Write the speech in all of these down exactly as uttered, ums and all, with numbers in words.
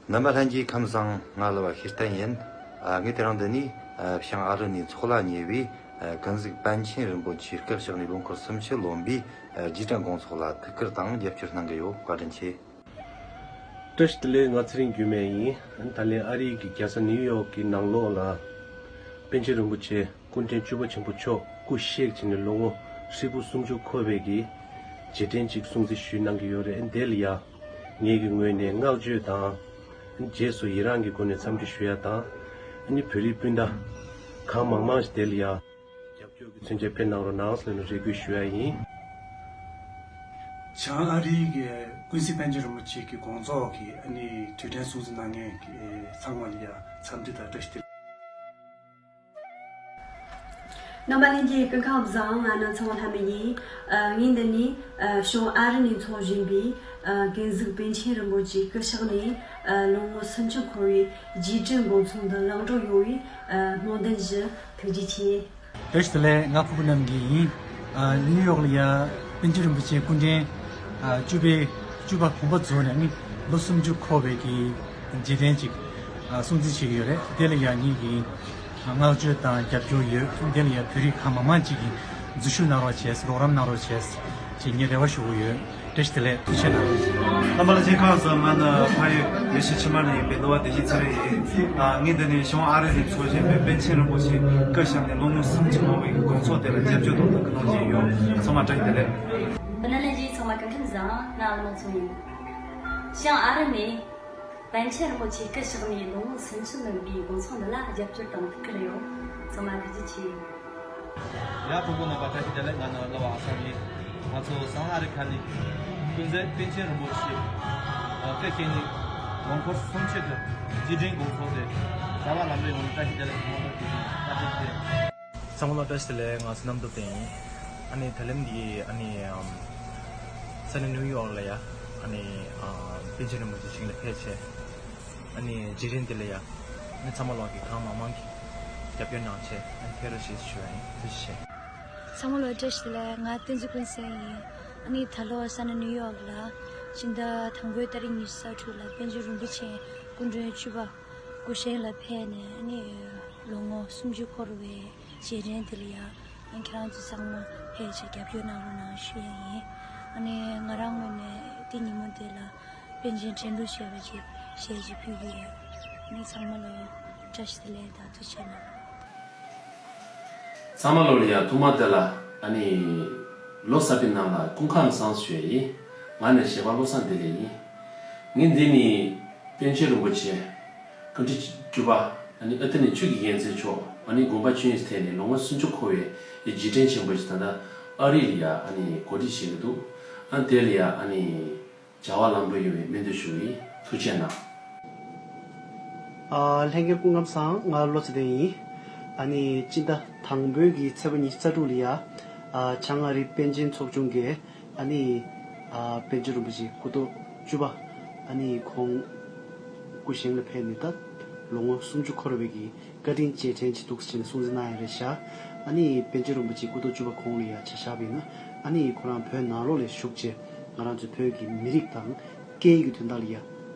རྣམ་པ་ལྷན་རྒྱས་ཁམས་བཟང་། ང་གླུ་བ་ཤེས་ལྡན་ཡིན། ཨ། ངས་དེ་རིང་འདི་ནས། ཨ། བྱང་ཨ་རི་ནས་ཚོགས་ལ་ཉེ་བའི། ཨ། ཀུན་གཟིགས་པཎ་ཆེན་རིན་པོ་ཆེའི་སྐུ་གཤེགས་ནས་ལོ་འཁོར་སུམ་ཅུ་ལོན་པའི། ཨ། རྗེས་དྲན་དགོང་ཚོགས་ལ་ཐུགས་ཁུར་དང་རྒྱབ་སྐྱོར་གནང་གི་ཡོད། བཀའ་དྲིན་ཆེ། བཀྲ་ཤིས་བདེ་ལེགས། ང་ཚེ་རིང་འགྱུར་མེད་ཡིན། ད་ལན་ཨ་རི་གི་རྒྱལ་ས་ནིའུ་ཡོག་གི་ནང་ལོགས་ལ་པཎ་ཆེན་རིན་པོ་ཆེ་སྐུ་ཕྲེང་བཅུ་པ་ཆེན་པོ་མཆོག་སྐུ་གཤེགས་བྱས་ནས་ལོ་ངོ་ཧྲིལ་པོ་སུམ་ཅུ་འཁོར་བའི་གི་རྗེས་དྲན་ཅིག་སྲུང་བརྩི་ཞུས་གནང་གི་ཡོད་རེད། དེ་ལ་ཡ་ངེད་ཀྱི་ངོས་ནས་བསྔགས་བརྗོད་དང་། རྗེས་སུ་ཡི་རང་གི་སྒོ་ནས་འཚམས་འདྲི་ཞུ་ཡ་དང་། ཨ་ནི་བོད་རིགས་སྤུན་ཟླ་གང་མང་མང་ཞིག་དེ་ལ་ཡ་རྒྱབ་སྐྱོར་གྱི་མཚོན་ཆ་སྤེལ་གནང་རོགས་གནང་ཟེར་ནས་རེ་སྐུལ་ཞུ་ཡ་ཡིན། བྱང་ཨ་རིའི་གི་ཀུན་གཟིགས་པཎ་ཆེན་རིན་པོ་ཆེ་གི་དགོངས་རྫོགས་ཀྱི་ཨ་ནི་དུས་དྲན་སྲུང་བརྩི་གནང་མཁན་གྱི་ཚང་མ་ལ་ཡ་འཚམས་འདྲི་དང་བཀྲ་ཤིས་བདེ་ལེགས། རྣམ་པ་ལྷན་རྒྱས་སྐུ་ཁམས་བཟང་། ང་ནི་ཚང་བ་ལྷ་མི་ཡིན། ཨ། ངས་འདི་ནས། ཨ། བྱང་ཨ་རི་ནས་འཚོགས་བཞིན་པའི། ཨ། ཀུན་གཟིགས་པཎ་ཆེན་རིན་པོ་ཆེ་སྐུ་གཤེགས་ནས། ཨ། ལོ་ངོ་སུམ་ཅུ་འཁོར་བའི་རྗེས་དྲན་དགོང་ཚོགས་འདི་ལེགས་འགྲུབ་ཡོང་བའི། ཨ། སྨོན་འདུན་ཞུ། ཐུགས་རྗེ་ཆེ། བཀྲ་ཤིས་བདེ་ལེགས། ང་ཕུར་བུ་རྣམ་རྒྱལ་ཡིན། ཨ། ནིའུ་ཡོག་ལ་ཡ་པཎ་ཆེན་རིན་པོ་ཆེ་སྐུ་ཕྲེང་། ཨ། བཅུ་པའི་བཅུ་པ་གོམ་པ་རྫོགས་ནས་ནི་ལོ་སུམ་ཅུ་འཁོར་བའི་གི་རྗེས་དྲན་ཅིག་ཨ། སྲུང་བརྩི་བྱེད་ཀྱི་ཡོད་རེད། དེ་ལ་ཡ་ངེད་ཀྱིས། ཨ། བསྔགས་བརྗོད་དང་རྒྱབ་སྐྱོར་ཡོད། དེ་ལ་ཡ་བོད་རིགས་གང་མང་མང་ཅིག་གིས་འཛུལ་ཞུགས་གནང་རོགས་བྱས། རོགས་རམ་གནང་རོགས་བྱས་ཅེས་ངས་རེ་བ་ཞུ་གི་ཡོད། བཀྲ་ཤིས་བདེ་ལེགས། ཐུགས་རྗེ་གནང་། རྣམ་པ་ལྷན་རྒྱས་ཁམས་བཟང་། ང་ནི་ཕ་ཡུལ་ཡེ་ཤུ་ཆུ་དམར་ནས་ཡིན་པའི་ནུ་བ་བདེ་སྐྱིད་ཚེ་རིང་ཡིན། ཨ། ངས་འདི་ནས་བྱང་ཨ་རི་ནས་འཚོགས་བཞིན་པའི་པཎ་ཆེན་རིན་པོ་ཆེ་སྐུ་གཤེགས་ནས་ལོ་ངོ་སུམ་ཅུ་ལོན་པའི་དགོང་ཚོགས་དེ་ལ་རྒྱབ་སྐྱོར་དང་ཐུགས་ཁུར་གནང་བཞིན་ཡོད། ཚང་མ་བཀྲ་ཤིས་བདེ་ལེགས། རྣམ་པ་ལྷན་རྒྱས་ཚང་མ་སྐུ་ཁམས་བཟང་། ང་ཨ་ལོ་མ་ཚོ་ཡིན། བྱང་ཨ་རི་ནས་པཎ་ཆེན་རིན་པོ་ཆེ་སྐུ་གཤེགས་ནས་ལོ་ངོ་སུམ་ཅུ་ལོན་པའི་དགོང་ཚོགས་འདི་ལ་རྒྱབ་སྐྱོར་དང་ཐུགས་ཁུར་ཡོད། ཚང་མ་ཐུགས་རྗེ་ཆེ། ཡ། ཕུར་བུ་རྣམ་པ་བཀྲ་ཤིས་བདེ་ལེགས། ང་ནི་གླུ་བ་ཨ་སམ་ཡིན། ང་ཚོ་བྱང་ཨ་རི་ཁ་ནས་ཀུན་གཟིགས་པཎ་ཆེན་རིན་པོ་ཆེ་སྐུ་གཤེགས་ནས་ལོ་འཁོར་སུམ་ཅུ་གི་རྗེས་དྲན་དགོང་ཚོགས་དེ་བྱ་བ་ལམ་འགྲོ་ཡོང་བའི་བཀྲ་ཤིས་བདེ་ལེགས་སྨོན་འདུན་ཞུ་ཞིང་བཀའ་དྲིན་ཆེ། ཚང་མ་ལ་བཀྲ་ཤིས་བདེ་ལེགས། ང་ཚོ་རྣམ་རྟོག་བསྟན་ཡིན། ཨ་ནི་ད་ལན་འདི་ཨ་ནི་ཨམ་ས་གནས་ནིའུ་ཡོག་ལ་ཡ་ཨ་ནི་ཨམ་པཎ་ཆེན་རིན་པོ་ཆེ་ཞིང་ལ་ཕེབས་བྱས། ཨ་ནི་རྗེས་དྲན་འདི་ལ་ཡ་ཨ་ནི་ཚང་མ་ལོག་གི་གང་མང་མང་གིས་རྒྱབ་སྐྱོར་གནང་བྱས། ཨ་ནི་ཕེབས་རོགས་བྱེད་ཞུ་བ་ཡིན། ཐུགས་རྗེ་ཆེ། ཚང་མ་ལ་བཀྲ་ཤིས་བདེ་ལེགས། ང་བསྟན་འཛིན་ཀུན་བཟང་ཡིན། ཨ་ནི་ད་ལོ་ས་གནས་ནིའུ་ཡོག་ལ་ཕྱི་ཟླ་དང་པོའི་ཏ་རིག་ཉི་ཤུ་རྩ་དྲུག་ལ་པཎ་ཆེན་རིན་པོ་ཆེ་སྐུ་ཕྲེང་བཅུ་པ་སྐུ་གཤེགས་ལ་ཕེབས་ནས་ཨ་ནི་ལོ་ངོ་སུམ་ཅུ་འཁོར་བའི་རྗེས་དྲན་དེ་ལ་ཡ་ཨ་ནི་ཁྱེད་རང་ཚོ་ཚང་མ་ཕེབས་བྱས་རྒྱབ་སྐྱོར་གནང་རོགས་གནང་ཞུ་ཡ་ཡིན། ཨ་ནི་ང་རང་ངོས་ནས་དེ་ཉིན་མོ་དེ་ལ་པཎ་ཆེན་དྲན་གྲོགས་ཞེས་པ་ཅིག་གཞས་ཅིག་ཕུལ་གྱི་ཡོད། ཨ་ནི་ཚང་མ་ལ་བཀྲ་ཤིས་བདེ་ལེགས་དང་ཐུགས་རྗེ་གནང་། ཚང་མ་ལོ་ལ་ཡ་ཐོག་མ་དེ་ལ་ཨ་ནི་ལོ་གསར་པའི་ནང་ལ་སྐུ་ཁམས་བཟང་ཞུ་ཡ་ཡིན། ང་ནི་གཞས་པ་བློ་བཟང་བདེ་ལེགས་ཡིན། ངས་འདི་ནས་པཎ་ཆེན་རིན་པོ་ཆེ་སྐུ་ཕྲེང་བཅུ་པ་ཨ་ནི་ཨ་ཏི་ནི་ཆོས་ཀྱི་རྒྱལ་མཚན་མཆོག་ཨ་ནི་དགོངས་པ་ཆོས་དབྱིངས་སུ་ཐིམ་ནས་ལོ་ངོ་སུམ་ཅུ་འཁོར་བའི་རྗེས་དྲན་ཆེན་པོ་ཞིག་ད་ལྟ་ཨ་རི་ལ་ཡ་ཨ་ནི་གོ་སྒྲིག་བྱེད་ཀྱི་འདུག་ཨ་དེ་ལ་ཡ་ཨ་ནི་བྱ་བ་ལམ་འགྲོ་ཡོང་བའི་སྨོན་འདུན་ཞུ་གི་ཡིན། ཐུགས་རྗེ་གནང་། ཨ། ལྷན་རྒྱས་སྐུ་ཁམས་བཟང་། ང་བློ་ཚེ་བརྟན་ཡིན། ཨ་ནི་སྤྱི་ཟླ་དང་པོའི་གི་ཚེས་པ་ཉི་ཤུ་རྩ་དྲུག་ལ་ཡ་ཨ་བྱང་ཨ་རི་པཎ་ཆེན་ཚོགས་ཆུང་གིས་ཨ་ནི་ཨ་པཎ་ཆེན་རིན་པོ་ཆེ་སྐུ་ཐོག་བཅུ་པ་ཨ་ནི་ཁོང་སྐུ་གཤེགས་ལ་ཕེབས་ནས་ད་ལོ་ངོ་སུམ་ཅུ་འཁོར་བའི་གི་བཀའ་དྲིན་རྗེས་དྲན་ཅིག་འདུག་ཟེར་ནས་སྲུང་བརྩི་གནང་ཡ་རེད་ཤག་ཨ་ནི་པཎ་ཆེན་རིན་པོ་ཆེ་སྐུ་ཐོག་བཅུ་པ་ཁོང་ལ་ཡ་ཆ་བཞག་པ་ཡིན་ན་ཨ་ནི་ཁོ་རང་བོད་ནང་ལོགས་ལ་བཞུགས་བྱས་ང་རང་ཚོའི་བོད་ཀྱི་མི་རིགས་དང་སྐད་ཡིག་གི་དོན་དག་ལ་ཡ་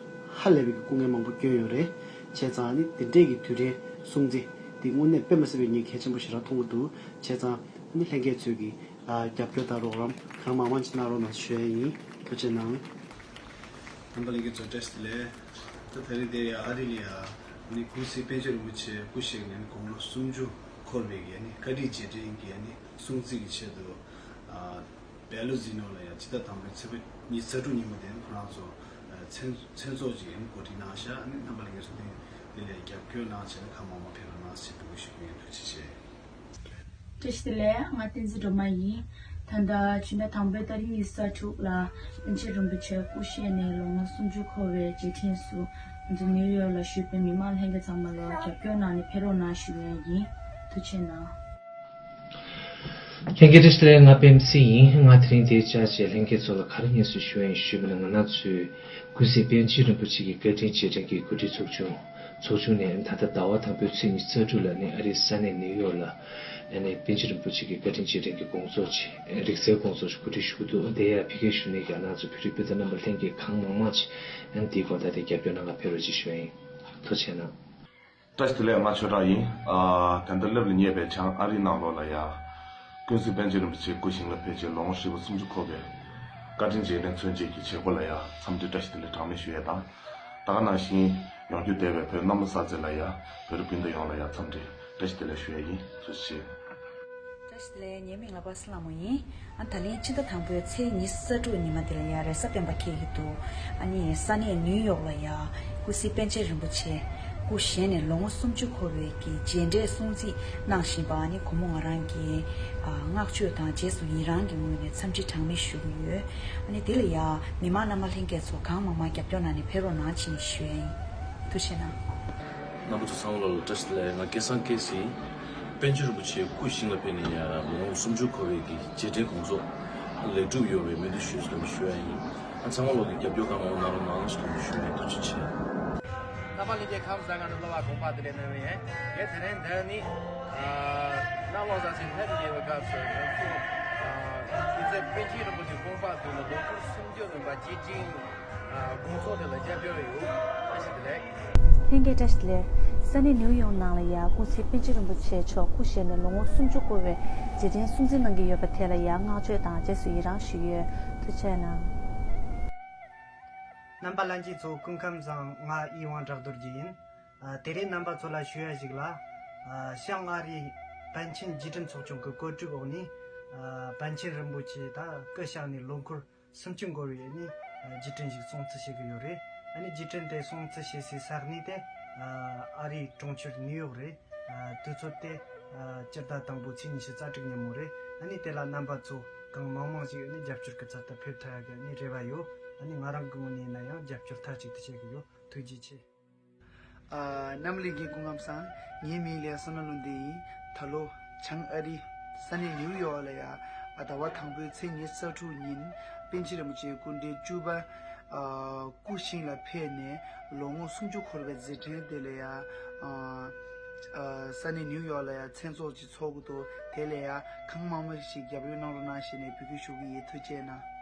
ཧ་ལས་པའི་གི་སྐུ་ངལ་མང་པོ་བསྐྱོན་ཡོད་རེད། བྱས་ཙང་ཨ་ནི་དེ་འདྲས་ཀྱི་དུས་དྲན་སྲུང་བརྩི་འདི་དངོས་གནས་དཔེ་མ་སྲིད་པའི་ངས་གལ་ཆེན་པོ་ཞེ་དྲག་མཐོང་གི་འདུག་བྱས་ཙང་ཨ་ནི་ལྷན་རྒྱས་ཚོས་ཀྱི་ཨ་རྒྱབ་སྐྱོར་དང་རོགས་རམ་གང་མང་མང་ཅིག་གནང་རོགས་གནང་ཞུ་ཡ་ཡིན། ཐུགས་རྗེ་གནང་། རྣམ་པ་ལྷན་རྒྱས་ཚོ་བཀྲ་ཤིས་བདེ་ལེགས། ད་དེ་རིང་འདིར་ཡ་ཨ་རི་ལ་ཡ་ནི་ཀུན་གཟིགས་པཎ་ཆེན་རིན་པོ་ཆེ་སྐུ་གཤེགས་ནས་ནི་དགུང་ལོ་སུམ་ཅུ་འཁོར་བའི་ཡ་ནི་བཀའ་དྲིན་རྗེས་དྲན་གྱི་ཡ་ནི་སྲུང་བརྩི་གི་ཆེད་དུ་ཨ་བེ་ལོ་ཟི་ནོ་ལ་ཡ་སྤྱི་ཟླ་དང་པོའི་ཚེས་པ་ཉི་ཤུ་རྩ་དྲུག་ཉིན་མོ་དེ་ནི་ཁོ་རང་ཚོ་མཚན་མཚན་ཚོགས་ཀྱི་ཡ་ནི་གོ་སྒྲིག་གནང་ཤག་ཨ་ནི་རྣམ་པ་ལྷན་རྒྱས་ཚོ་དེ་དེ་ལ་རྒྱབ་སྐྱོར་གནང་བྱས་ནས་གང་མང་མང་ཕེབས་རོགས་གནང་ཞེས་འབོད་སྐུལ་ཞུ་གི་ཡིན། ཐུགས་རྗེ་ཆེ། བཀྲ་ཤིས་བདེ་ལེགས། ང་བསྟན་འཛིན་སྒྲོལ་མ་ཡིན། ད་ལྟ་ཕྱི་ཟླ་དང་པོའི་ཏ་རིག་ཉི་ཤུ་རྩ་དྲུག་ལ་པཎ་ཆེན་རིན་པོ་ཆེ་སྐུ་གཤེགས་ནས་ལོ་ངོ་སུམ་ཅུ་འཁོར་བའི་རྗེས་དྲན་སུ་ང་ཚོ་ནིའུ་ཡོག་ལ་བཞུགས་པའི་མི་མང་ལྷན་རྒྱས་ཚང་མ་ལ་རྒྱབ་སྐྱོར་གནང་ནས་ཕེབས་རོགས་གནང་ཞུ་ཡ་ཡིན། ཐུགས་རྗེ་གནང་། ལྷན་རྒྱས་བཀྲ་ཤིས་བདེ་ལེགས། ང་པད་མ་སི་ཡིན། ང་དེ་རིང་འདིར་བཅར་བྱས་ལྷན་རྒྱས་ཚོ་ལ་ག་རེ་སྙན་སེང་ཞུ་ཡ་ཡིན་ཞུས་པ་ན། ང་རང་ཚོའི་ཀུན་གཟིགས་པཎ་ཆེན་རིན་པོ་ཆེ་གི་བཀའ་དྲིན་རྗེས་དྲན་གྱི་གོ་སྒྲིག་ཚོགས་ཆུང་ ཚོགས་ཆུང་ནས་ད་ལྟ་ཟླ་བ་དང་པོའི་ཚེས་ཉི་ཤུ་རྩ་དྲུག་ལ་ནི་ཨ་རིའི་ས་གནས་ནིའུ་ཡོག་ལ་ཨ་ནི་པཎ་ཆེན་རིན་པོ་ཆེ་གི་བཀའ་དྲིན་རྗེས་དྲན་གྱི་དགོངས་རྫོགས་ཆེད་རིག་རྩལ་དགོངས་རྫོགས་ཆེད་གོ་སྒྲིག་ཞུ་གི་འདུག་དེ་ཡང་ཕ་གིར་བཞུགས་མཁན་གྱི་ང་རང་ཚོ་བོད་རིགས་སྤུན་ཟླ་རྣམ་པ་ལྷན་རྒྱས་གང་མང་མང་ཅིག་ཨ་ནི་དེའི་སྐོར་ད་ལྟའི་རྒྱབ་སྐྱོར་གནང་གར་ཕེབས་རོགས་ཅེས་ཞུ་ཡ་ཡིན། ཐུགས་རྗེ་གནང་། བཀྲ་ཤིས་བདེ་ལེགས། ང་ཆོས་གྲགས་ཡིན། ཨ། ད་ལྟ་སླེབས་ལ་ཉེ་བའི་བྱང་ཨ་རིའི་ནང་ལོགས་ལ་ཡ། ཀུན་གཟིགས་པཎ་ཆེན་རིན་པོ་ཆེ་སྐུ་ཞིང་ལ་ཕེབས་རྗེས་ལོ་ངོ་ཧྲིལ་པོ་སུམ་ཅུ་འཁོར་བའི་བཀའ་དྲིན་རྗེས་དྲན་མཚོན་བྱེད་ཀྱི་བྱེད་སྒོ་ལ་ཡ་འཚམས་འདྲི་བཀྲ་ཤིས་བདེ་ལེགས་གྲངས་མེད་ཞུ་ཡས་དང་། ད་ག་ནང་བཞིན་ཡོང་རྒྱུ་འདས་པའི་བོད་གནམ་ལོ་གསར་ཚེས་ལ་ཡ་བོད་རིགས་སྤུན་ཟླ་ཡོངས་ལ་ཡ་འཚམས་འདྲི་བཀྲ་ཤིས་བདེ་ལེགས་ཞུ་ཡས་ཡིན། ཐུགས་རྗེ་ཆེ། བཀྲ་ཤིས་བདེ་ལེགས། ངའི་མིང་ལ་པ་སི་ལྷ་མོ་ཡིན། ཨ། ད་ལན་ཕྱི་ཟླ་དང་པོའི་ཚེས་ཉི་ཤུ་རྩ་དྲུག་ཉི་མ་དེ་ལ་ཡ་རེས་གཟའ་སྤེན་པ་འཁེལ་གྱི་འདུག་ཨ་ནི་ས་གནས་ནིའུ་ཡོག་ལ་ཡ་ཀུན་གཟིགས་པཎ་ཆེན་རིན་པོ་ཆེ་སྐུ་བཞེངས་ནས་ལོ་ངོ་སུམ་ཅུ་འཁོར་བའི་གི་རྗེས་དྲན་སྲུང་བརྩི་གནང་བཞིན་པ། ཨ་ནི་དགོང་མོ་ང་རང་གིས་ཨ་བསྔགས་བརྗོད་དང་རྗེས་སུ་ཡི་རང་གི་ངོས་ནས་འཚམས་འདྲི་གྲངས་མེད་ཞུ་གི་ཡོད། ཨ་ནི་དེ་ལ་ཡ་མི་མང་རྣམ་པ་ལྷན་རྒྱས་ཚོ་གང་མང་མང་རྒྱབ་སྐྱོར་གནང་ནས་ཕེབས་རོགས་གནང་ཅེས་ཞུ་ཡ་ཡིན། ཐུགས་རྗེ་གནང་། རྣམ་པ་ཚོ་ཚང་མ་ལ་བཀྲ་ཤིས་བདེ་ལེགས། ང་སྐལ་བཟང་སྐལ་བཟང་ཡིན། པཎ་ཆེན་རིན་པོ་ཆེ་སྐུ་ཞིང་ལ་ཕེབས་ནས་ཡང་ལོ་ངོ་སུམ་ཅུ་འཁོར་བའི་གི་རྗེས་དྲན་དགོངས་རྫོགས་ལེགས་གྲུབ་ཡོང་བའི་སྨོན་འདུན་ཞུ་ཞུ་ཡ་ཡིན། ཨ། ཚང་མ་ལོག་གི་རྒྱབ་སྐྱོར་གང་མང་གནང་རོགས་གནང་ཞེས་ཞུ་ཡ་ཡིན། ཐུགས་རྗེ་ཆེ། རྣམ་པ་ལྷན་རྒྱས་ཁམས་བཟང་། ང་ནི་གླུ་བ་དགོངས་པ་བདེ་ལེགས་རྣམ་གཉིས་ཡིན། ངས་དེ་རིང་འདིར་ནི་གནམ་ལོ་གསར་ཚེས་ཉེར་གཉིས་པའི་སྐབས་སུ་ང་ཚོ་སྐུ་ཚེ་པཎ་ཆེན་རིན་པོ་ཆེའི་དགོངས་པ་དུས་ལ་ལོ་ཁར་སུམ་ཅུ་ལོན་པ་རྗེས་དྲན་དགོངས་རྫོགས་དེ་ལ་རྒྱབ་སྐྱོར་ཡོད། བཀྲ་ཤིས་བདེ་ལེགས། ལྷན་རྒྱས་བཀྲ་ཤིས་བདེ་ལེགས། ས་གནས་ནིའུ་ཡོག་ནང་ལ་ཡ་ཀུན་གཟིགས་པཎ་ཆེན་རིན་པོ་ཆེ་མཆོག་སྐུ་བཞེངས་ནས་ལོ་ངོ་སུམ་ཅུ་འཁོར་བའི་རྗེས་དྲན་སྲུང་བརྩི་གནང་གི་ཡོད་པ་དེ་ལ་ཡ་བསྔགས་བརྗོད་དང་རྗེས་སུ་ཡི་རང་ཞུས་ཡོད། ཐུགས་རྗེ་གནང་། རྣམ་པ་ལྷན་རྒྱས་ཚོ་སྐུ་ཁམས་བཟང་། ང་ཨི་ཝང་བྲག་རྡོ་རྗེ་ཡིན། ཨ། དེ་རིང་རྣམ་པ་ཚོ་ལ་ཞུ་ཡ་ཞིག་ལ། ཨ། བྱང་ཨ་རིའི་པཎ་ཆེན་རྗེས་དྲན་ཚོགས་ཆུང་གི་བཀོད་སྒྲིག་འོག་ནས། ཨ། པཎ་ཆེན་རིན་པོ་ཆེ་ད་སྐུ་བཞེངས་ནས་ལོ་འཁོར་སུམ་ཅུ་འགོར་བའི་ནི་རྗེས་དྲན་ཞིག་སྲུང་བརྩི་བྱེད་ཀྱི་ཡོད་རེད། ཨ་ནི་རྗེས་དྲན་དེ་སྲུང་བརྩི་བྱེད་སའི་ས་གནས་དེ་ཨ་རིའི་གྲོང་ཁྱེར་ནིའུ་ཡོག་རེད། ཨ། དུས་ཚོད་དེ་ཨ་སྤྱི་ཟླ་དང་པོ་ཚེས་ཉི་ཤུ་རྩ་དྲུག་ཉིན་མོ་རེད། ཨ་ནི་དེ་ལ་རྣམ་པ་ཚོ་གང་མང་མང་ཞིག་ཨ་ནི་རྒྱབ་སྐྱོར་གྱི་ཚུལ་དུ་ཕེབས་ཐུབ་ཡག་གི་ཨ་ནི་རེ་བ་ཡོད། ཨ་ནི་ང་རང་གི་ངོས་ནས་ཡིན་ན་ཡང་རྒྱབ་སྐྱོར་མཐའ་གཅིག་ཏུ་བྱེད་ཀྱི་ཡོད། ཐུགས་རྗེ་ཆེ། ཨ། རྣམ་པ་ལྷན་རྒྱས་སྐུ་ཁམས་བཟང་། ངའི་མིང་ལ་བསོད་ནམས་བློ་ལྡན་ཡིན། ད་ལོ་བྱང་ཨ་རི་ས་གནས་ནིའུ་ཡོག་ལ་ཡ། ཨ། ཟླ་བ་དང་པོའི་ཚེས་ཉི་ཤུ་རྩ་དྲུག་ཉིན་པཎ་ཆེན་རིན་པོ་ཆེའི་སྐུ་ཕྲེང་བཅུ་པ། ཨ། སྐུ་ཞིང་ལ་ཕེབས་ནས་ལོ་ངོ་སུམ་ཅུ་འཁོར་བའི་རྗེས་དྲན་དེ་ལ་ཡ། ཨ། ཨ། ས་གནས་ནིའུ་ཡོག་ལ་ཡ་མཚན་ཚོགས་ཅིག་ཚོགས་ཀྱི་འདུག་དེ་ལ་ཡ་གང་མང་མང་ཞིག་རྒྱབ་སྐྱོར་གནང་རོགས་གནང་ཞེས་ནས་འབོད་སྐུལ་ཞུ་གི་ཡིན། ཐུགས་རྗེ་གནང་།